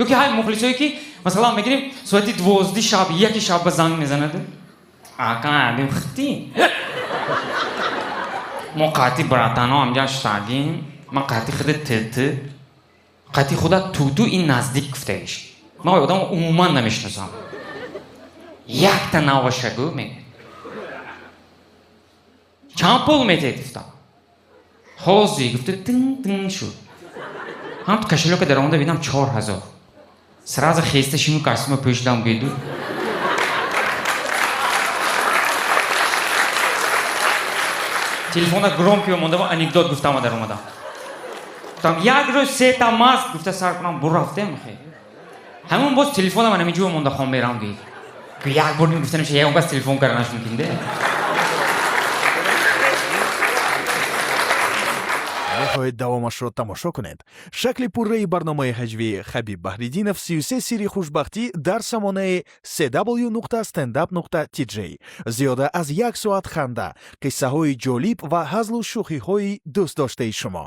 Ё ки ҳай мухлисое, ки масалан мегирем, соати 12 шаб, 1 шаб ба занг мезанад: «Ака, абим хити мо қати братано ҳамҷа штагим, ман қати худа тт, қати худа туту, ин наздик гуфтаиш, ман одам умуман намешиносам, якта навашагӯ», мегӯяд. «Чанд пул метиҳед?» гуфтам. «Ҳозир», гуфта, тин тин шуд. Ҳам кошелёка даромада бинам, 4000. Сразу хеста шиму костюма пӯшидам, гӯйду телефона громкий монда, анекдот гуфтама, даромадам, гуфтам: «Як рӯз сета маст», гуфта сар кунам, бурафтем. Ҳамон боз телефонам ҳаминҷо монда, хом мерам, гӯй. Як бор гуфта намеша, ягон кас телефон карданаш мумкин де. Мехоҳед давомашро тамошо кунед? Шакли пурраи барномаи ҳаҷвии Хабиб Баҳриддинов «33 сирри хушбахтӣ» дар самонаи cw.standup.tj. Зиёда аз як соат ханда, қиссаҳои ҷолиб ва ҳазлу шӯхиҳои дӯстдоштаи шумо.